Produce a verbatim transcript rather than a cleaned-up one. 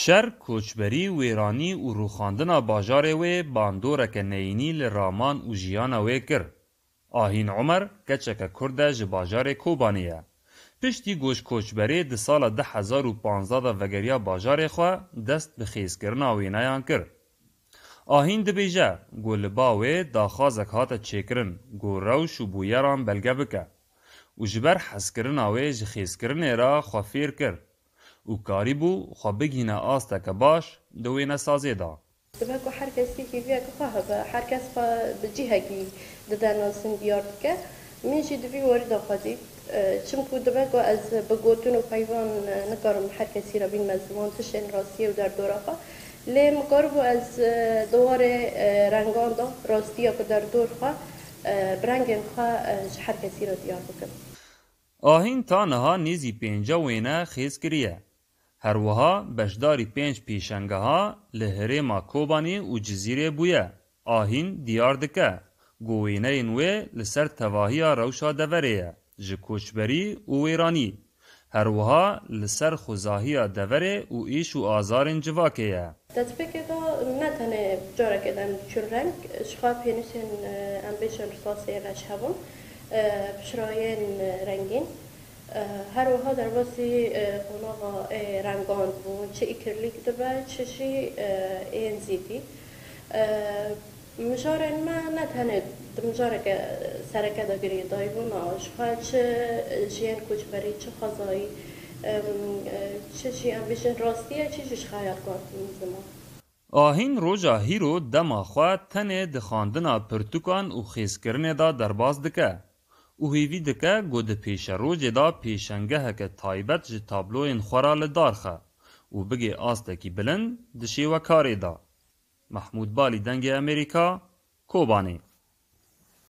Şer, koçberî, wêranî û rûxandina bajarê wê bandoreke neyînî li raman û jiyana wê kir. Ahîn Omer keçeke Kurd e ji bajarê Kobanê ye. Piştî ku ji koçberê di sala du hezar û panzdeh de vegeriya bajarê xwe, dest bi xêzkirina wêneyan kir. Ahîn dibêje ku li ba wê daxwazek hate çêkirin ku rewş û bûyeran belge bike û ji ber hezkirina wê ji xêzkirinê re xwe fêr kir û karîbû xwe bigihîne asteke baş di wênesazê de. Dibe ku her kes yekî viyeke xwe hebe, her kes xwe bi cihekî dide nas û diyar dike. Min jî di vî warî de xwe dît. E, çimku dibe ku ez bi gotin û peyvan, e, nikarim her kesî re bînime ziman tiştên rastiyê û derdora xwe. Lê min karibû ez, e, di warê, e, rengan de rastiya ku derdor xwe, e, bi rengên xwe, e, ji her kesî re diyar bikim. Ahîn ta niha nêzî pêncî wêne xêz kiriye. Her wiha beşdarî pênc pêşengeha li herêma Kobanê û Cizîrê bûye. Ahîn diyar dike ku wêneyên wê li ser tevahiya rewşa deverê ye, ji koçberî û wêranî. Her wiha li ser xuzahiya deverê û îş û azarên civakê ye. Destpêkê de ne tenê careke dem çûn reng, ji xwe pênûsên, e, em bêjin risasê reş hebûn, e, pişrayên rengîn, e, her wiha derbasî, e, qonaxa, e, rengan bûn, çi îkrlîk dibe, çi jî, e, ên zîdî. E, Mijarên me ne tenê di mijareke sereke de girêdayî bûn, a, ji xwe çi ji yên koçberî, çi xwezayî, em, e, çi jî em bêjin rastî ye, çi jî ji xeyal gotin ziman. Ahîn roja hîro dema xwe tenê di xwendina pirtûkan û xêzkirinê de derbas dike û hêvî dike ku di pêşerojê de pêşengeheke taybet ji tabloyên xwe re li dar xe û bigê astekî bilind di şêwekarê de. Mehmûd Balî, Dengê Amerîka, Kobanê.